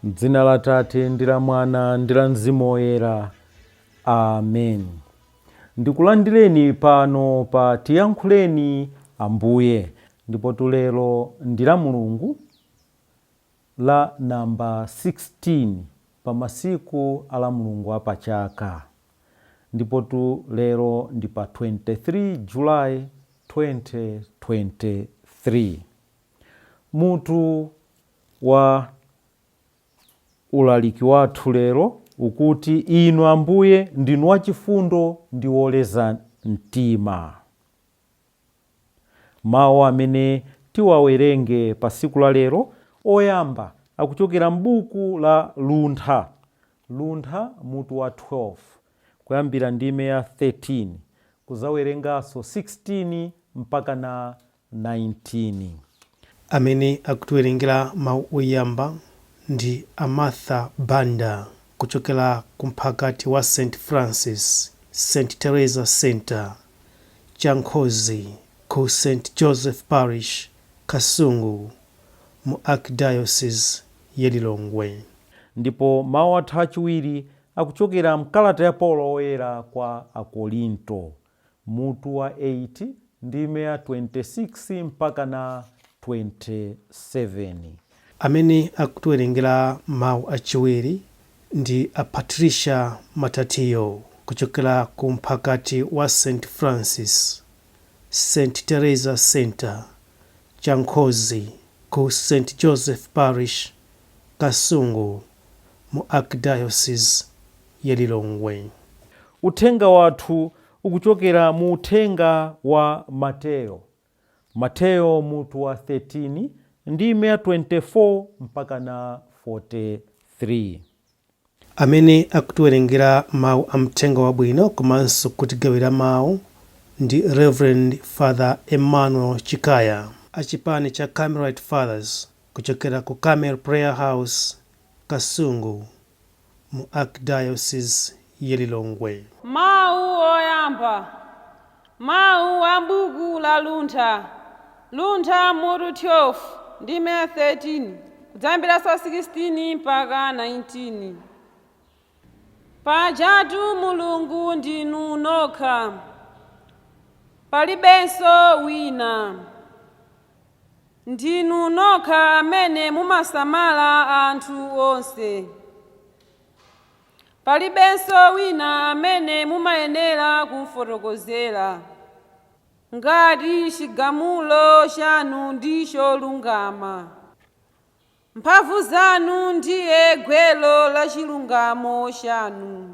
M'dzina la Tate ndi la Mwana ndi la Mzimu Woyera. Amen. Ndikulandireni pano pa Tiyankhuleni Ambuye. Ndipotu lero ndi la Mulungu la namba 16 pa masiku a la Mulungu a pachaka. Ndipotu lero ndi pa 23 July 2023. Mutu wa ulaliki wathu lero ukuti Inu Ambuye ndinu wachifundo ndi woleza mtima. Mawu amene tiwawerenge pa tsiku la lero oyamba akuchokera m'buku la Luntha, Luntha mutu wa 12 kuyambira ndime ya 13 kuzawerenganso 16 mpaka na 19. Amene akutiwerengera mawu oyamba ndi a Martha Banda kuchokera ku mphakati wa St Francis, St Teresa Center, Chankhozi, ku St Joseph Parish, Kasungu, mu Archdiocese ya Lilongwe. Ndipo mawu athu achiwiri akuchokera mkalata ya Paulo Woyera kwa Akorinto, mutu wa 8 ndime ya 26 mpaka na 27. Amene akutiwerengera mawu achiwiri ndi a Patricia Matatiyo kuchokera ku mphakati wa St Francis, St Teresa Center, Chankhozi, ku St Joseph Parish, Kasungu, mu Archdiocese ya Lilongwe. Uthenga wathu ukuchokera mu uthenga wa Mateyo, Mateyo mutu wa 13 ndime ya 24 mpaka na 43. Amene akutiwerengera mawu a mthenga wabwino komanso kutigawira mawu ndi Reverend Father Emmanuel Chikaya a chipani cha Carmelite Fathers kuchokera ku Carmel Prayer House, Kasungu, mu Archdiocese ya Lilongwe. Mawu oyamba, mawu a buku la Luntha, Luntha mutu 12 ndime 13 kudzayambiranso 16 mpaka 19. Pajatu Mulungu ndinu nokha, palibenso wina. Ndinu nokha amene mumasamala anthu onse. Palibenso wina amene mumayenera kumfotokozera. Ngati chigamulo chanu ndi cholungama, mphamvu zanu ndiye gwero la chilungamo chanu.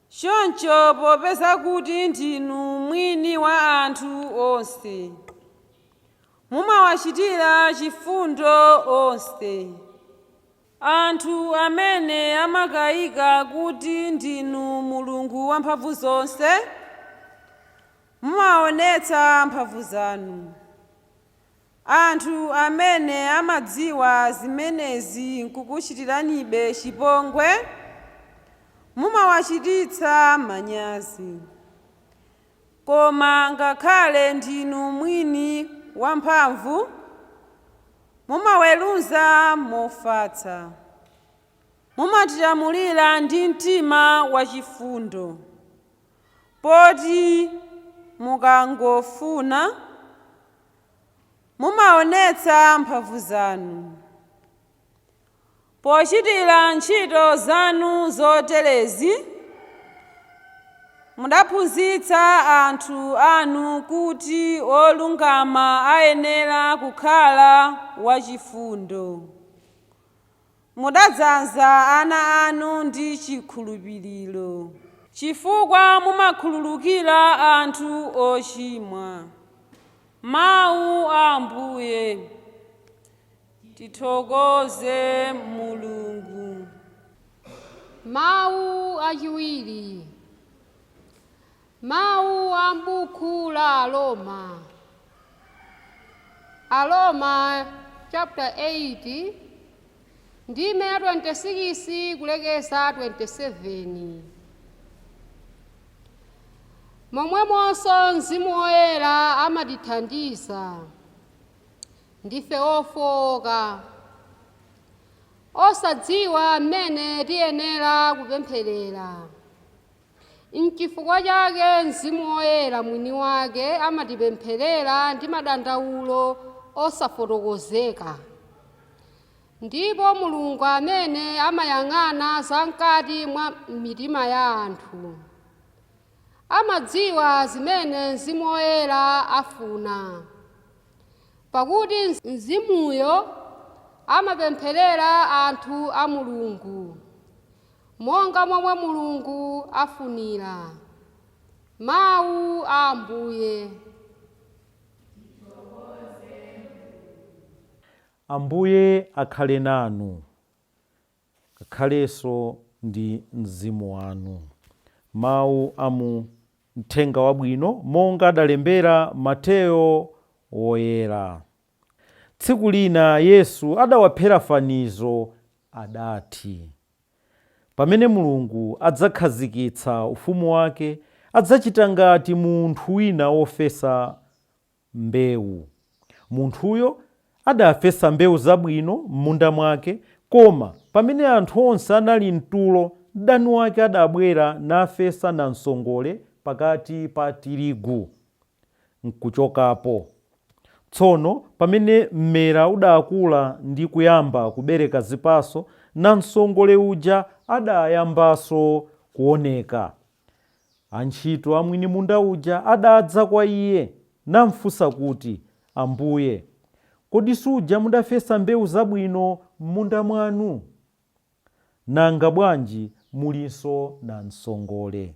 Choncho popeza kuti ndinu mwini wa anthu onse, mumawachitira chifundo onse. Anthu amene amakayika kuti ndinu Mulungu wamphamvu zonse, mumaonetsa mphamvu zanu. Anthu amene amadziwa zimenezi nkukuchitiranibe chipongwe, mumawachititsa manyazi. Koma ngakhale ndinu mwini wamphamvu, mumaweruza mofatsa. Mumatilamulira ndi mtima wachifundo, poti mukangofuna mumaonetsa mphamvu zanu. Pochitira ntchito zanu zoterezi, mudaphunzitsa anthu anu kuti olungama ayenera kukhala wachifundo. Mudadzaza ana anu ndi chikhulupiriro, chifukwa mumakhululukira anthu ochimwa. Mawu a Ambuye. Tithokoze Mulungu. Mawu achiwiri, mawu a m'buku la Aroma, Aroma chapter 8 ndime ya 26 kulekeza 27. Momwemonso Mzimu Woyera amatithandiza. Ndife ofowoka. Osadziwa mmene tiyenera kupempherera. Nchifukwa chake Mzimu Woyera mwini wake amatipempherera ndi madandawulo osafotokozeka. Ndipo Mulungu amene amayang'ana zam'kati mwa mitima ya anthu, amadziwa zimene Mzimu Woyera afuna, pakuti Mzimuyo amapempherera anthu a Mulungu, monga momwe Mulungu afunira. Mawu a Ambuye. Ambuye akhale nanu, akhalenso ndi mzimu wanu. Mawu a mu Mthenga Wabwino monga adalembera Mateyo Woyera. Tsiku lina Yesu adawaphera fanizo, adati: Pamene Mulungu adzakhazikitsa ufumu wake, adzachita ngati munthu wina wofesa mbewu. Munthuyo adafesa mbewu zabwino m'munda mwake, koma pamene anthu onse anali mtulo, mdani wake adabwera nafesa namsongole pakati pa tirigu, nkuchokapo. Tsono pamene mmera udakula ndi kuyamba kubereka zipatso, namsongole uja adayambanso kuoneka. Antchito a mwini munda uja adadza kwa iye namfunsa kuti, Ambuye, kodi suja mudafesa mbewu zabwino m'munda mwanu? Nanga bwanji mulinso namsongole?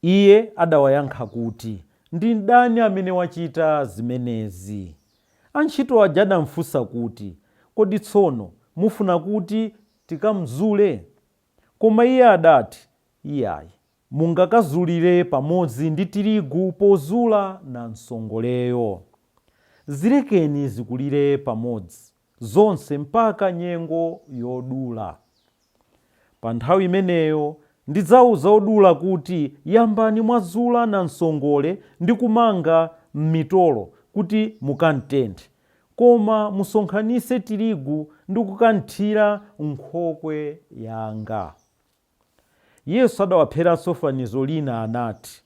Iye adawayankha kuti, Ndi mdani amene wachita zimenezi. Antchito aja adamfunsa kuti, Kodi tsono mufuna kuti tikamzule? Koma iye adati, Iyayi, mungakazulire pamodzi ndi tirigu pozula namsongoleyo. Zilekeni zikulire pamodzi zonse mpaka nyengo yodula. Pa nthawi imeneyo ndidzauza odula kuti, Yambani mwazula namsongole ndi kumanga m'mitolo kuti mukamtenthe, koma musonkhanitse tirigu ndi kukamthira m'nkhokwe yanga. Yesu adawapheranso fanizo lina anati,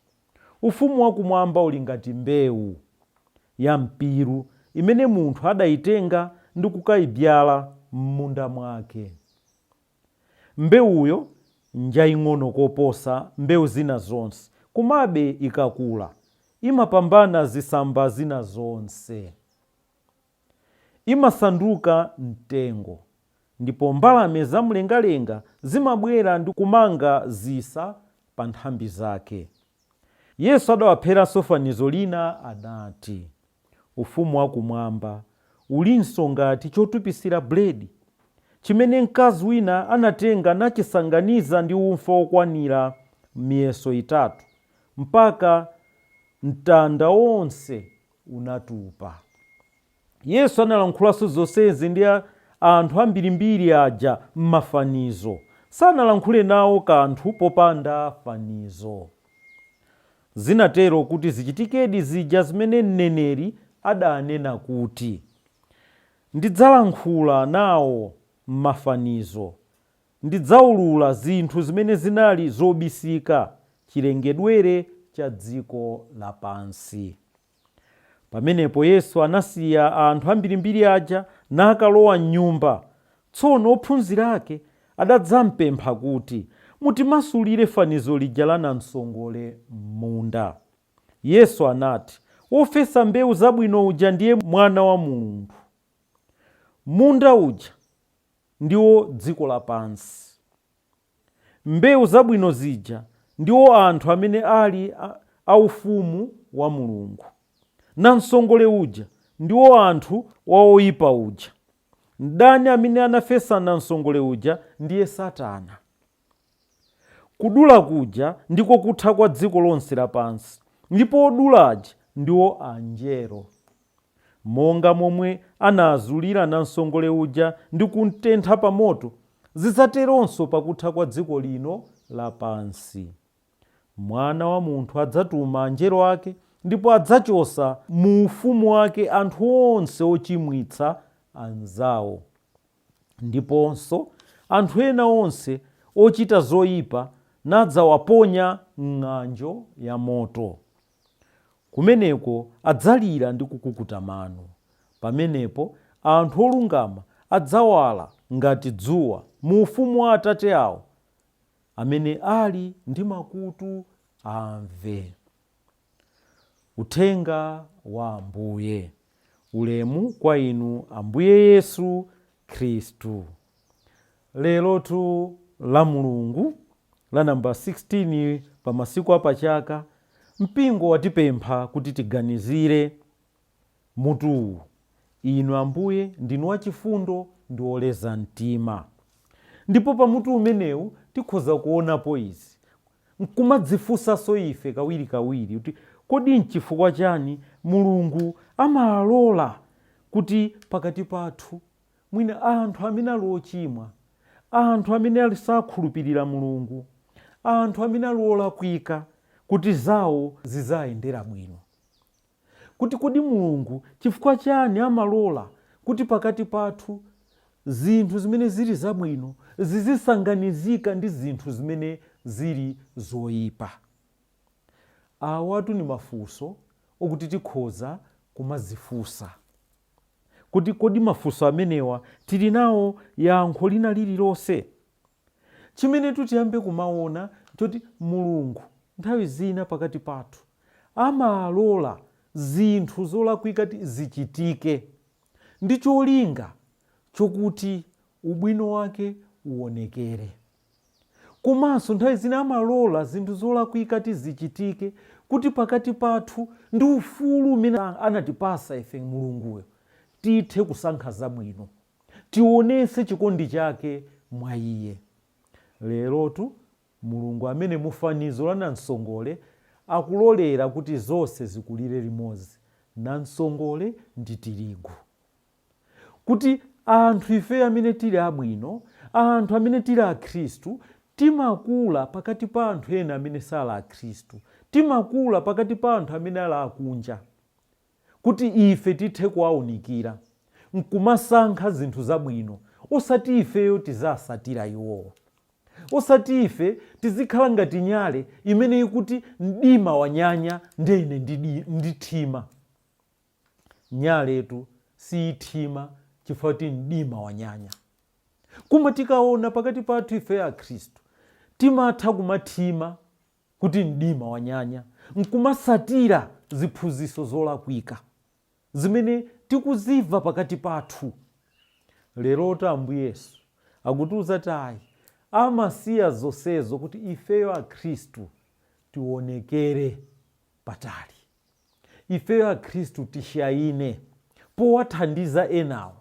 Ufumu wakumwamba uli ngati mbeu ya mpiru imene munthu adaitenga ndi kukaibzala m'munda mwake. Mbewuyo njaing'ono koposa mbeu zina zonse, komabe ikakula, imapambana zitsamba zina zonse. Imasanduka mtengo, ndipo mbalame zamumlengalenga zimabwera ndi kumanga zisa pa nthambi zake. Yesu adawapheranso fanizo lina anati, Ufumu wakumwamba ulinso ngati chotupitsira buledi, chimene mkazi wina anatenga nachisanganiza ndi ufa wokwanira miyeso itatu, mpaka mtanda wonse unatupa. Yesu analankhulanso zonsezi ndi anthu ambirimbiri aja m'mafanizo. Sanalankhule nawo kanthu popanda fanizo. Zinatero kuti zichitikedi zija zimene mneneri adanena kuti, Ndidzalankhula nawo m'mafanizo, ndidzaulula zinthu zimene zinali zobisika chilengedwere cha dziko lapansi. Pamenepo Yesu anasiya anthu ambirimbiri aja nakalowa m'nyumba. Tsono ophunzira ake adadzampempha kuti, Mutimasulire fanizo lija la namsongole m'munda. Yesu anati, Wofesa mbeu zabwino uja ndiye Mwana wa Munthu. Munda uja ndiwo dziko lapansi. Mbeu zabwino zija ndiwo anthu amene ali a Ufumu wa Mulungu. Namsongole uja ndiwo anthu wa woipa uja. Mdani amene anafesa namsongole uja ndiye Satana. Kudula kuja ndiko kutha kwa dziko lonse lapansi, ndipo odula aja ndiwo anjelo. Monga momwe anazulira namsongole uja ndi kumtentha pa moto, zidzateronso pakutha kwa dziko lino lapansi. Mwana wa Munthu adzatuma anjelo ake, ndipo adzachotsa mu ufumu wake anthu onse ochimwitsa anzawo. Ndiponso anthu ena onse ochita zoyipa nadzawaponya m'ng'anjo ya moto. Kumeneko adzalira ndi kukukuta mano. Pamenepo anthu olungama adzawala ngati dzuwa mu ufumu wa Atate awo. Amene ali ndi makutu amve. Uthenga wa Ambuye. Ulemu kwa inu Ambuye Yesu Khristu. Lerotu la Mulungu la namba 16 pa masiku apachaka, mpingo watipempha kuti tiganizire mutuwu: Inu Ambuye ndinu wachifundo ndi woleza mtima. Ndipo pa mutu umenewu tikhoza kuonapo izi, nkumadzifunsanso ife kawirikawiri kuti kodi nchifukwa chani Mulungu amalola kuti pakati pathu mwina anthu amene ali ochimwa, anthu amene ali sakhulupirira Mulungu, anthu amene ali olakwika, kuti zawo zizayendera bwino? Kuti kodi Mulungu chifukwa chani amalola kuti pakati pathu zinthu zimene zili zabwino zizisanganizika ndi zinthu zimene zili zoyipa? Awatu ni mafunso okuti tikhoza kumazifunsa kuti kodi mafunso amenewa tili nawo yankho lina lililonse? Chimene tiyambe kumaona choti Mulungu nthawi zina pakati pathu amalola zinthu zolakwika ti zichitike ndi cholinga chokuti ubwino wake uonekere. Komanso nthawi zina amalola zinthu zolakwika ti zichitike kuti pakati pathu ndi ufulu umene anatipasa ife Mulunguyo tithe kusankha zabwino, tionese chikondi chake mwa iye. Lerotu Mulungu amene mufanizo la namsongole akulolera kuti zonse zikulire limodzi, namsongole ndi tirigu, kuti anthu ife amene tili abwino, anthu amene tili akhristu, timakula pakati pa anthu ena amene sali akhristu, timakula pakati pa anthu amene ali akunja, kuti ife tithe kuwaunikira nkumasankha zinthu zabwino, osati ifeyo tizasatira iwowo, osati ife tizikhala ngati nyale imene ikuti mdima wanyanya ndene ndithima. Nyaletu siyithima chifukwa kuti mdima wanyanya. Koma tikaona pakati pathu ife akhristu timatha kumathima kuti mdima wanyanya nkumasatira ziphunzitso zolakwika zimene tikuzimva pakati pathu. Lerotu Ambuye Yesu akutiuza tayi amasiya zonsezo kuti ifeyo akhristu tionekere patali, ifeyo akhristu tishayine powathandiza enawo,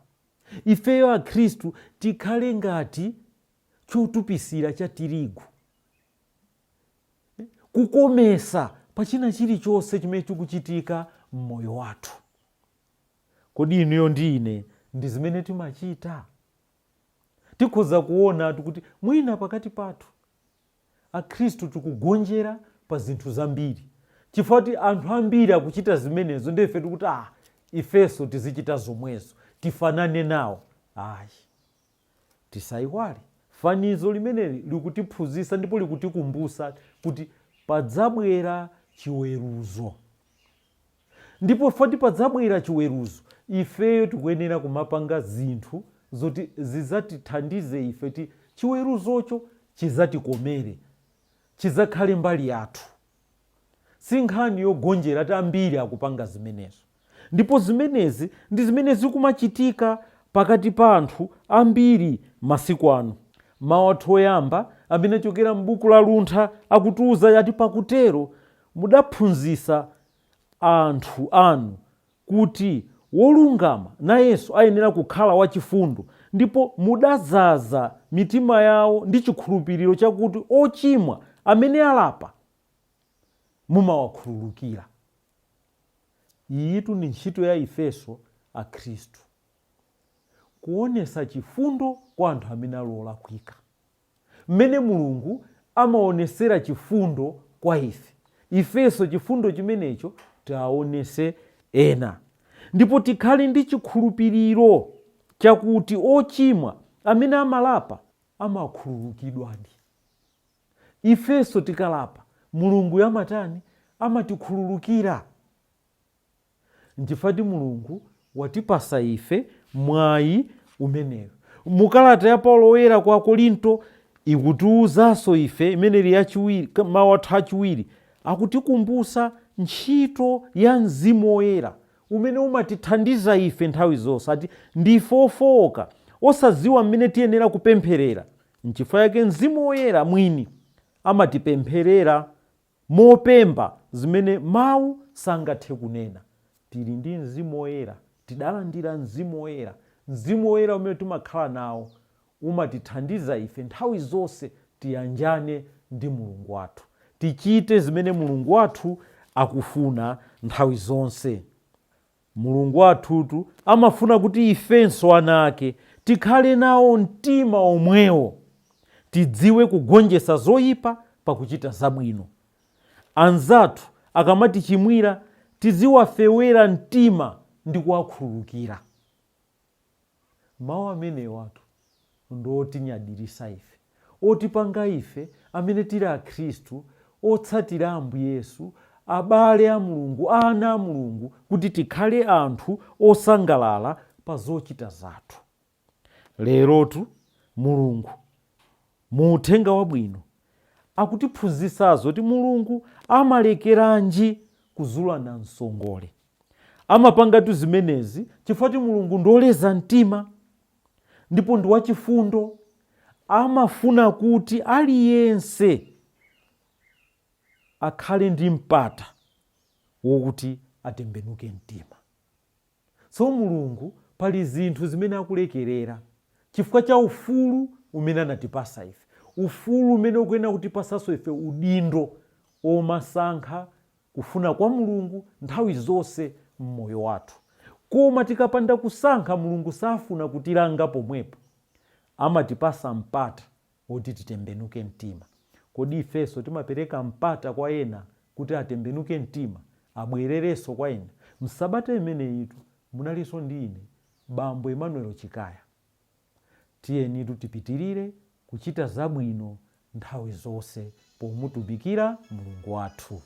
ifeyo akhristu tikhale ngati chotupisira cha tirigu, kukomesa pachina chilichonse chimene chikuchitika m'moyo wathu. Kodi inuyo ndi ine ndi zimene timachita? Tikhoza kuonatu kuti mwina pakati pathu akhristu tikugonjera pa zinthu zambiri chifukwa kuti anthu ambiri akuchita zimenezo, ndi ife tikuti ifenso tizichita zomwezo, tifanane nawo. Ayi, tisayiwale fanizo limeneli likutiphunzitsa ndipo likutikumbusa kuti padzabwera chiweruzo, ndipo fati padzabwera chiweruzo ifeyo tikuyenera kumapanga zinthu zoti zidzatithandize ife ti chiweruzocho chidzatikomere, chidzakhale mbali yathu. Si nkhani yogonjera ti ambiri akupanga zimenezo, ndipo zimenezi ndi zimene zikumachitika pakati pa anthu ambiri masiku ano. Mawu athu oyamba amene achokera m'buku la Luntha akutiuza yati, pakutero mudaphunzitsa anthu anu kuti wolungama nayenso ayenera kukhala wachifundo, ndipo mudadzaza mitima yawo ndi chikhulupiriro chakuti ochimwa amene alapa mumawakhululukira. Iyitu ndi ntchito ya ifeso akhristu, kuonesa chifundo kwa anthu amene ali olakwika. Mmene Mulungu amaonesera chifundo kwa ife, ifenso chifundo chimenecho tiaonese ena, ndipo tikhale ndi chikhulupiriro Chakuti ochimwa amene amalapa amakhululukidwadi. Ifenso tikalapa, Mulungu amatani? Amatikhululukira. Nchifukwa Mulungu watipasa ife mwayi umeneyo. Mukalata ya Paulo Woyera kwa Korinto ikutiwuzanso ife, imene ili yachiwiri, mawu athu achiwiri, akutikumbusa ntchito ya Mzimu Woyera umene umatithandiza ife nthawi zonse. Ati ndife ofowoka, osadziwa mmene tiyenera kupempherera. Nchifukwa yake Mzimu Woyera mwini amatipempherera mopemba zimene mawu sangathe kunena. Tili ndi Mzimu Woyera, tidalandira Mzimu Woyera. Mzimu Woyera umene timakhala nawo umatithandiza ife nthawi zonse tiyanjane ndi Mulungu wathu, tichite zimene Mulungu wathu akufuna nthawi zonse. Mulungu wathutu amafuna kuti ifenso ana ake tikhale nawo mtima omwewo, tidziwe kugonjetsa zoyipa pakuchita zabwino. Anzathu akamatichimwira tiziwafewera mtima ndi kuwakhululukira. Mawu amenewatu ndotinyadirisa ife, otipanga ife amene tili akhristu otsatira Ambuye Yesu, abale a Mulungu, ana a Mulungu, kuti tikhale anthu osangalala pa zochita zathu. Lerotu Mulungu mu uthenga wabwino akutiphunzitsazo kuti Mulungu amalekeranji kuzulana msongole. Amapangatu zimenezi chifukwa kuti Mulungu ndoleza mtima ndipo ndi wachifundo. Amafuna kuti aliyense akhale ndi mpata wokuti atembenuke mtima. So Mulungu pali zinthu zimene akulekerera chifukwa cha ufulu umene anatipasa ife, ufulu umene ukuyenera kutipasanso ife udindo omasankha kufuna kwa Mulungu nthawi zonse mmoyo wathu. Koma tikapanda kusankha, Mulungu safuna kutilanga pomwepo, amatipasa mpata woti titembenuke mtima. Kodi ifenso timapereka mpata kwa ena kuti atembenuke mtima, abwererenso kwa ena? Msabata imeneyitu munalinso ndi ine, Bambo Emmanuel Chikaya. Tiyenitu tipitirire kuchita zabwino nthawi zonse pomutumikira Mulungu wathu.